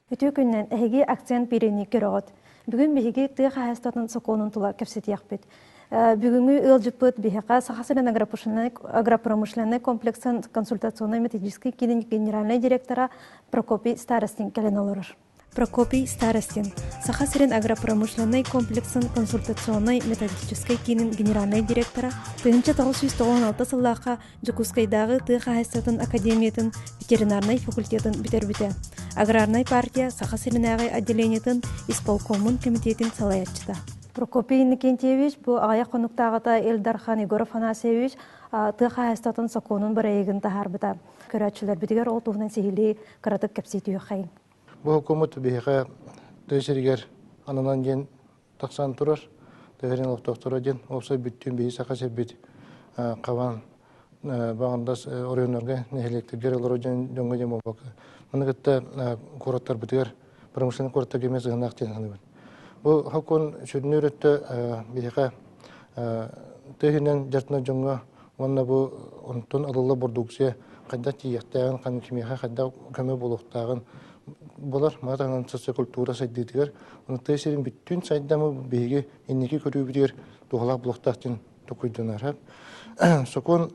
Үтүө күннэн эһиги акцент биэриини көрөҕүт. Бүгүн биһиги тыа хаһаайыстыбатын сокуонун тула кэпсэтиэхпит. Бүгүҥҥү ыалдьыппыт биһиэхэ Саха сирин агропромышленнай комплексын консультационнай-методическай киинин генеральнай директора Прокопий Старостин кэлэн олорор. Прокопий Старостин, Саха сирин агропромышленнай комплексын консультационнай-методическай киинин генеральнай директора, 1996 сыллаахха Дьокуускайдааҕы тыа хаһаайыстыбатын академиятын ветеринарнай факультетын бүтэрбитэ. Аграрнай партия Саха сиринээҕи отделениетын исполкомун кэмитиэтин салайааччыта. Прокопий Иннокентьевич бу аҕыйах хонуктааҕыта Ил Дархан Егор Афанасьевич тыа хаһаайыстыбатын сокуонун бырайыагын таһаарбыта. Көрөөччүлэрбитигэр ол туһунан сиһилии кыратык кэпсии түһүөххэйиҥ. Бу хокуоммут биһиэхэ тыа сиригэр ананан диэн тахсан турар. Тыа сирин олохтоохторо диэн уопсай бүттүүн биһи саха сирбит хабан баҕандас оройуоннарга, нэһилиэктэргэ олорор дьоҥҥо диэн буолбакка, маны кытта куораттарбытыгар, промышленнай куораттарга эмиэ сыһыаннаах диэн саныыбын. Бу хокуон сүрүннүүр өттө биһиэхэ тыа иһинэн дьарытынар дьоҥҥо уонна бу онтон ылылла бордууксуйа хайдах тиийиэхтээҕин, ханнык кимиэхэ хайдах көмө буолуохтааҕын булар. Маны таһынан социокультура сайдыытыгар, уонна тыа сирин бүттүүн сайдамы биһиги инники көрүүбүтүгэр туһалаах буолуохтаах диэн толкуйданар. Сокуон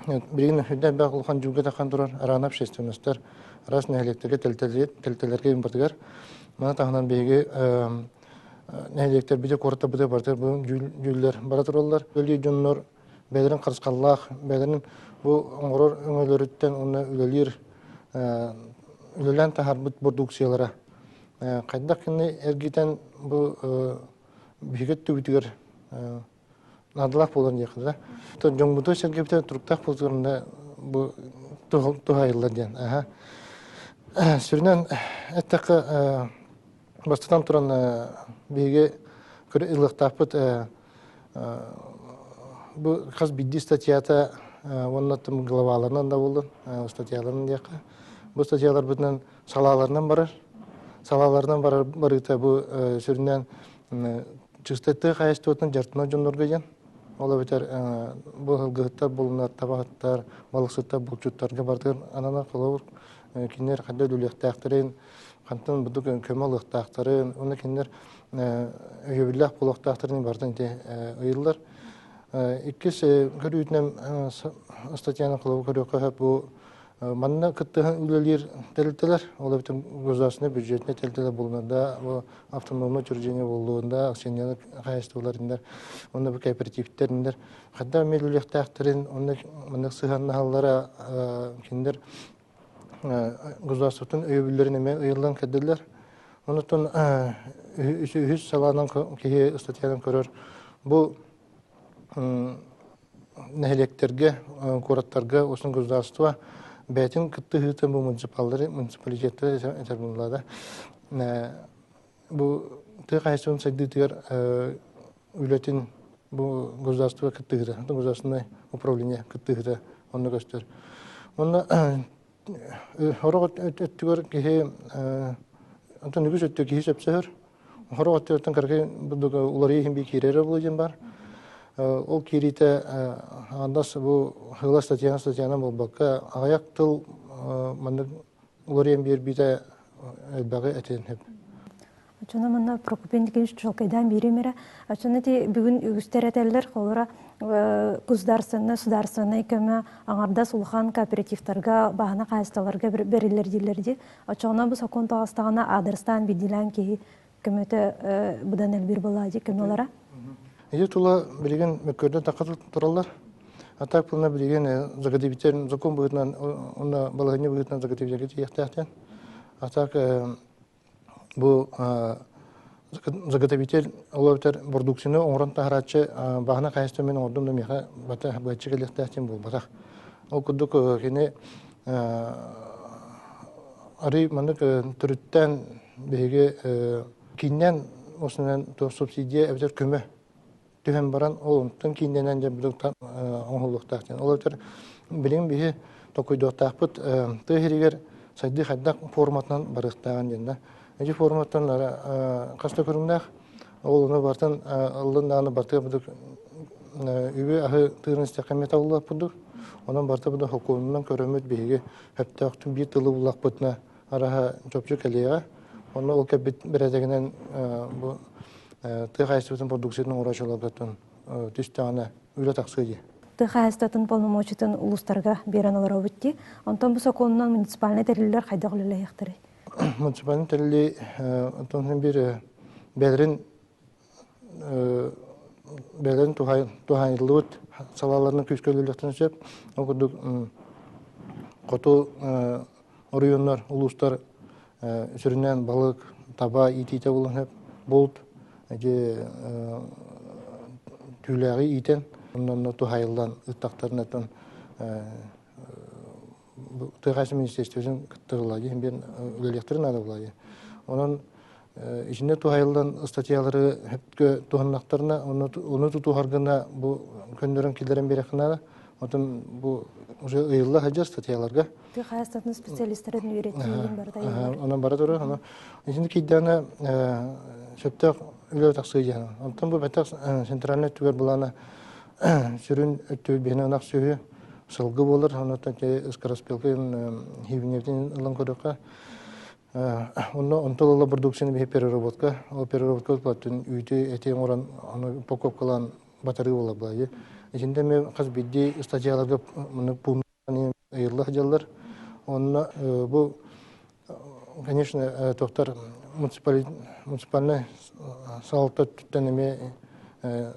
билигин үрдэ элбэх улахан дьүүлгэ таххан турар араана общественностар араас нэһилиэктэргэ тэлтэлэргэ барытыгар. Маны таһынан биһиги нэһилиэктэр бите куораттар бите барытыгар бу дьүүллэр бара тураллар. Өлүү дьоннор бэйэлэрин харысхаллаах, бэйэлэрин бу оҥорор өҥөлөрүттэн уонна үлэлиир үлэлээн таһаарбыт бордууксуйалара хайдах кини эргитэн бу биһиги өттүбүтүгэр наадалаах буолан диэххэ да. Дьоҥмутун сэргэбитин туруктаах буолуутугар бу туһайыллар диэн. Аха. Сүрүнэн эттэххэ бастатан туран биһиги ылыахтаахпыт бу хас биирдии статьята уонна главаларынан да буоллун статьяларынан диэххэ бу статьяларбытынан салааларынан барар салааларынан барар барыыта бу сүрүнэн чисто тыа хаһаайыстыбатын дьарыктанар дьоннорго диэн ол эбэтэр бу сылгыһыттар булунар табаһыттар балыксыттар булчуттарга барытыгар ананар холобур кинилэр хайдах үлэлиэхтээхтэрин хантан бурдук көмө ылыахтаахтарын уонна кинилэр өйөбүллээх буолуохтаахтарын барытын ити ыйыллар. Иккис көрүүтүнэн статьяны холобур көрүөххэ сөп бу манна кыттыһан үлэлиир тэрилтэлэр, ол эбэтэр государственнай бюджетнай тэрилтэлэр буолунар бу автономное учреждение буоллун да, акционернай хаһаайыстыбалар иннэр, уонна бу кооперативтэр иннэр хайдах эмиэ үлэлиэхтээхтэрин, онно маннык сыһыаннаһаллара кинилэр государствотын өйөбүллэрин эмиэ ыйыллан кэлдилэр. Онтон үһүс салаанан киһи статьянан көрөр бу нэһилиэктэргэ, куораттарга усын государство бэйэтин кыттыһыытын бу муниципаллары, муниципалитеттары этэр буолла да. Бу тыа хаһаайыстыбатын сайдыытыгар үлэтин бу государство кыттыһыыта, государственное управление кыттыһыыта онно көстөр. Онно сорох өттүгэр киһи онтон үгүс өттү киһи сөпсөһөр. Сорох өттүгэр кыракый уларыйыы иһин киирэрэ буолуо диэн бар. Ол киириитэ андас бу хыла статьяна статьяна буолбакка аҕыйах тыл маннык уларыйан биэрбитэ элбэҕи этиэн сөп. Оччоно манна Прокопий Никитич чуолкайдаан биэриим эрэ. Оччоно ити бүгүн үгүстэр этэллэр, холобура государственнай, судаарственнай көмө аҥардас улахан кооперативтарга, бааһына хаһаайыстыбаларга бэриллэр дииллэр дии. Оччоҕуна бу сокуон таҕыстаҕына аадырыстаан биирдиилээн киһи көмөтө быдан элбиир буолаа дии көмө ылара. Ити тула билигин мөккүөрдэн тахха тураллар. А так буолна билигин заготовитель закон быһыытынан уонна балаһыанньа быһыытынан заготовительгэ тиийиэхтээхтэн. А так бу заготовитель ол эбэтэр бородууксуйаны оҥорон таһарааччы бааһына хаһаайыстыба мин оҥордум да миэхэ бата быһаччы кэлиэхтээх диэн буолбатах. Ол курдук кини арый маннык төрүттээн биһиги кииннээн осунан субсидия эбэтэр көмө түһэн баран ол онтон кииннэнэн дьэ оҥоһуллуохтаах диэн. Ол эбэтэр билигин биһи толкуйдуохтаахпыт тыа сиригэр сайдыы хайдах форматынан барыахтааҕын диэн да. Ити форматтан хас да көрүҥнээх. Ол ону барытын ыллын даҕаны барытыгар үбү аһы тыырын истэххэ эмиэ табыллыбат курдук. Онон барыта бу сокуонунан көрөммүт биһиги сөптөөхтүк биир тылы буллахпытына араһа чопчу кэлиэҕэ. Онно ол кэлбит бэрээдэгинэн бу тыа хаһаайыстыбатын продукциятын оҥорооччуларгытын түстэҕинэ үлэ тахсыа дии. Тыа хаһаайыстыбатын полномочиятын улуустарга биэрэн олоробут дии. Онтон бу сокуонунан муниципальнай тэриллэр хайдах үлэлэһиэхтэрий? Муниципальнай тэриллии онтон биир бэйэлэрин бэйэлэрин туһаайыллыбыт салааларынан күүскэ үлэлиэхтэрин сөп. Ол курдук хоту оройуоннар, улуустар сүрүннээн балык, таба иитиитэ буолуон сөп. Булт, ити түүлээҕи иитэн, онно туһаайыллан ыттахтарына тыа хаһаайыстыбатын министерствотын кытта ылла диэн үлэлиэхтэрин наада буолла диэн. Онон итиннэ туһайыллан ыстатыйалары сөпкө туһаннахтарына, ону тутуһаргына бу көннөрөн киллэрэн биэриэххэ наада. Отон бу уже ыйылла сылдьар статьяларга. Тыа хаһаайыстыбатын специалистарын үөрэтиилин барыта ыйыллар. Онон бара турар. Ону итинник кийдэҕинэ сөптөөх үлэ тахсыа диэн. Онтон бу бэтэх центральнай өттүгэр былаана сүрүн өттүбүт биһиэнэ ынах сүөһү сылгы буолар. Онтон скороспелкин хибинебитин ылан көрүөххэ. Онно онтон ыла продукцияны биһи переработка, ол переработка платтын үүтү эти оҥорон ону упаковкалаан батарыы буолар былайы. Итинтэ эмиэ хас биирдии статьяларга маны пункт ыйылла сылдьаллар. Онно бу конечно тохтор муниципальный салалта өттүттэн эмиэ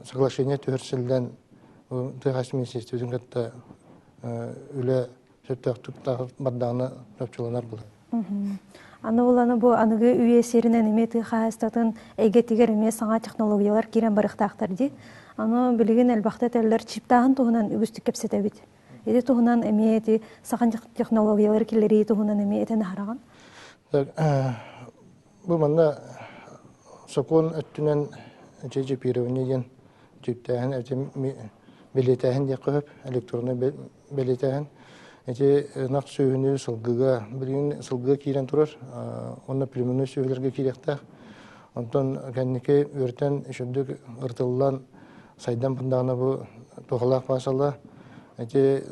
соглашение түһэрсиллэн тыа хаһаайыстыбатын министерствотын кытта үлэ сөптөөхтүк бардаҕына чопчуланар буолар. Аны буланы бу аныгы үйэ сиэринэн эмиэ тыа хаһаайыстыбатын эйгэтигэр эмиэ саҥа технологиялар киирэн барыахтаахтар дии. Аны билигин элбэхтэ этэллэр чиптааһын туһунан үгүстүк кэпсэтэбит. Ити туһунан эмиэ ити саха технологиялары киллэрии туһунан эмиэ этэн аһараҕын. Бу манна сокуон өттүнэн чипирование диэн чиптээһин бэлиэтээһин диэххэ сөп электроннай бэлиэтээһин. Ити ынах сүөһүнү сылгыга билигин сылгыга киирэн турар уонна племенной сүөһүлэргэ киириэхтээх. Онтон кэнники үөртэн үчүгдүк ырытыллан сайдан бардаҕына бу туһалаах баасала. Ити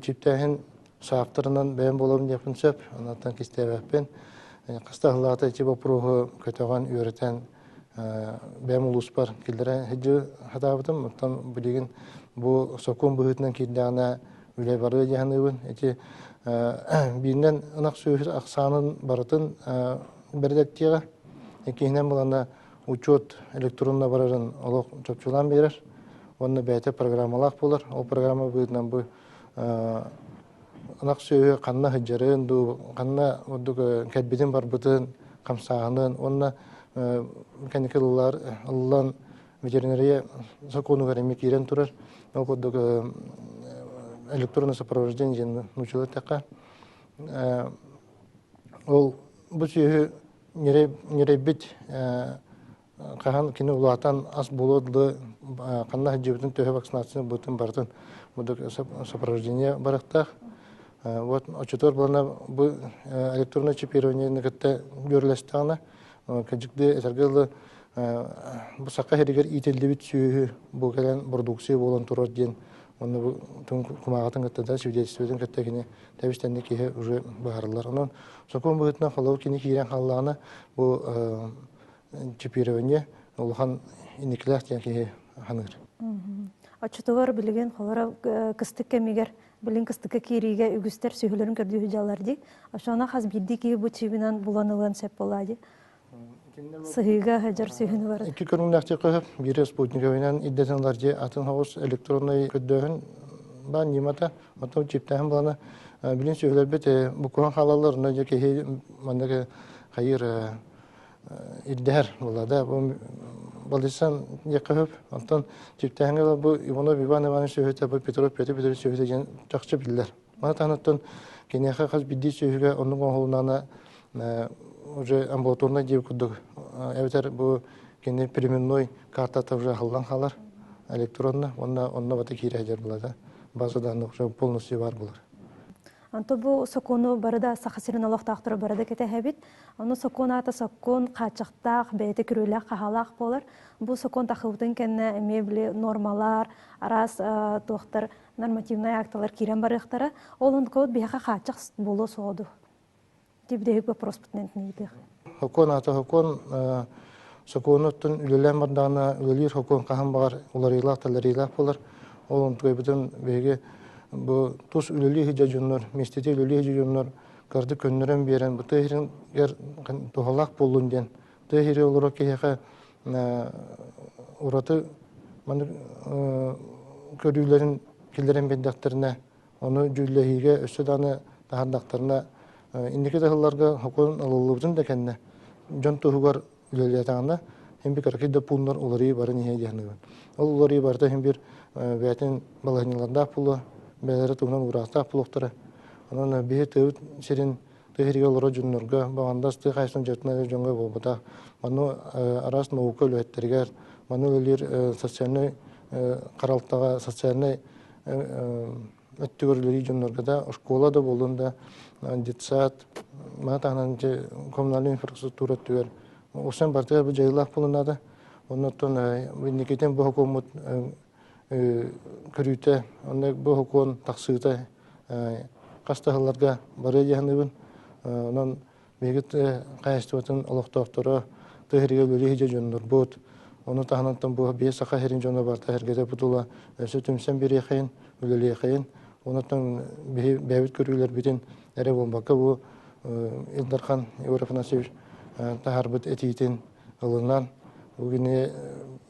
чиптээһин сааптарынан бэйэм буолабын диэхпин сөп, онтон кистээбэппин. Хаста сыллаата ити боппуруоһу көтөҕөн, үөрэтэн бэйэм улууспар киллэрэ сылдьыы сатаабытым. Оттон билигин бу сокуон быһыытынан киирдэҕинэ үлэ барыа дии саныыбын. Ити бииринэн ынах сүөһү ахсаанын барытын бэрдэктиэҕэ. Иккиһинэн булана учет электронно барарын олох чопчулаан биэрэр. Уонна бэйэтэ программалаах буолар. Ол программа быһыытынан бу ынах сүөһү ханна сылдьарын дуу, ханна ордук кэлбитин барбытын, хамсааһынын уонна кэнники ыллар ыллан ветеринария сокуонугар эмиэ киирэн турар. Ол курдук электронное сопровождение диэн нууччалыы эттэххэ, ол бу сүөһү ньирэйбит хаһан кини улаатан ас буолуо дылы ханна сылдьыбытын төһө вакцинация бытын барытын будук сопровождение барыахтаах. Вот оччотугар буолана бу электронное чипирование кытта дьүөрэлэстэҕинэ кырдьыктыы этэргэ дылы бу саха сиригэр иитиллибит сүөһү бу кэлэн продукция буолан турар диэн уонна бу кумааҕытын кытта да свидетельствотын кытта кини тэбис-тэнник киһи уже быһаарыллар. Онон сокуон быһыытынан холобур кини киирэн хааллаҕына бу чипирование улахан инникилээх диэн киһи саныыр. Оччотугар билигин холоро кыстык кэмигэр билин кыстыкка киириигэ үгүстэр сүһүлэрин көрдүү сылдьаллар дии. Ошоно хас биирдии киһи бу чибинэн булан ылыан сөп буолаа дии. Сыһыыга сылдьар сүһүнү бар. Икки көрүҥнээх диэххэ сөп. Биирэ спутниковынан ирдэтэн ылар дьиэ атын соҕус электроннай көрдөөһүн баар ньымата. Оттон чиптээһин былаана билин сүөһүлэрбит буккуһан хаалаллар. Онно дьэ киһи маннык хайыыр ирдэһэр буолла да бу балысан диэххэ сөп. Онтон чиптээһиҥҥэ бу Иванов Иван Иванович сүөһүтэ, бу Петров Петр Петрович сүөһүтэ диэн чахчы биллэр. Маны таһынан киниэхэ хас биирдии сүөһүгэ оннук оҥоһулуннаҕына уже амбулаторнай диэбит курдук эбэтэр бу кини племенной картата уже аһыллан хаалар электронно уонна онно бата киирэ сылдьар буолла да база данных уже полностью бар буолар. Онто бу сокуону бары да Саха сирин олохтоохторо бары да кэтэһэбит. Ону сокуон аата сокуон хааччахтаах, бэйэтэ күрүөлээх-хаһаалаах буолар. Бу сокуон тахыбытын кэннэ эмиэ били нуормалар, араас туохтар нормативнай акталар киирэн барыахтара. Ол онтукабыт биһиэхэ хааччах буолуо суоҕа дуу? Ити вопроспутунан тиийдэх. Сокуон аата сокуон сокуону оттон үлэлээн бардаҕына үлэлиир сокуон хаһан баҕар уларыйыылаах-таларыйыылаах буолар. Ол онтукайбытын биһиги бу тус үлэлии сылдьар дьоннор, миэстэтэ үлэлии сылдьар дьоннор кырдык көннөрөн биэрэн бу тыа сиригэр туһалаах буоллун диэн тыа сиригэр олорор киһиэхэ ураты маннык көрүүлэрин киллэрэн биэрдэхтэринэ ону дьүүллэһиигэ өссө даҕаны таһаардахтарына инники да сылларга сокуон ылыллыбытын да кэннэ дьон туһугар үлэлээтэҕинэ син бир кыракый да пууннар уларыйыы барын иһэ дии саныыбын. Ол уларыйыы барыта син бир бэйэтин балаһыанньалардаах буолуо, бэйэлэрэ туһунан уураахтаах буолуохтара. Онон биһи тыабыт сирин тыа сиригэр олорор дьоннорго, баҕандас тыа хаһаайыстыбатын дьарыктанар дьоҥҥо буолбатах. Ману араас наука үлэһиттэригэр, ману үлэлиир социальнай харалтаҕа, социальнай өттүгэр үлэлиир дьоннорго да, школа да буоллун да, детсад, маны таһынан коммунальнай инфраструктура өттүгэр усан барытыгар бу дьайыылаах буолуон наада. Оннуттан инникитин бу сокуоммут көрүүтэ, онно бу сокуон тахсыыта хас да сылларга барыа дии саныыбын. Онон биһиги хаһаайыстыбатын олохтоохторо тыа сиригэр үлэлии сылдьар дьоннорбут, ону таһынан бу биэс саха сирин дьоно барыта сэргэтэ бутула өссө түмсэн бириэхэйин, үлэлиэхэйин, онуттан биһи бэйэбит көрүүлэрбитин эрэ буолбакка бу Ил Дархан Егор Афанасьевич таһаарбыт этиитин ылынан бу кини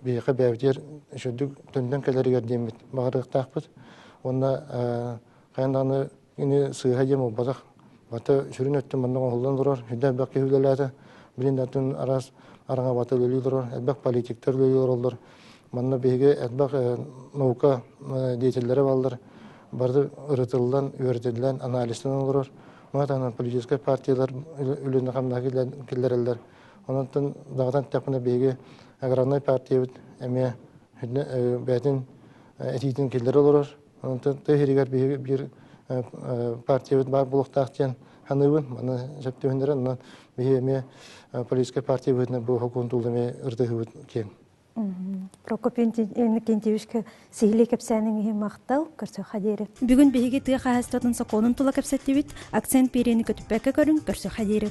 биһиэхэ бэйэбитигэр үчүгдүк төннөн кэлэригэр диэммит баҕарыахтаахпыт. Уонна хайан даҕаны Ини сыыһа диэн буолбатах. Бата сүрүн өттүн манна оҥоһуллан олорор. Сүрдээх элбэх киһи үлэлээтэ. Билин да атын араас араҥа бата үлэлии олорор. Элбэх политиктар үлэлии олороллор. Манна биһиги элбэх наука деятеллэрэ бааллар. Бары ырытыллан, үөрэтиллэн, анализтанан олорор. Маны таһынан политическай партиялар үлэни хамнаһы киллэрэллэр. Онон даҕатан эттэхпинэ биһиги аграрнай партиябыт эмиэ бэйэтин этиитин киллэрэ олорор. Онтон тыа сиригэр биһиги биир партиябыт баар буолуохтаах диэн саныыбын. Маны сөп түһүннэрэн, онон биһиги эмиэ политическай партия быһыытынан бу сокуон тула эмиэ ырытыһыыбыт киэҥ. Прокопий Иннокентьевичка сиһилии кэпсээниҥ иһин махтал, көрсүөххэ диэри. Бүгүн биһиги тыа хаһаайыстыбатын сокуонун тула кэпсэттибит. Акцент биэриини көтүппэккэ көрүҥ, көрсүөххэ диэри.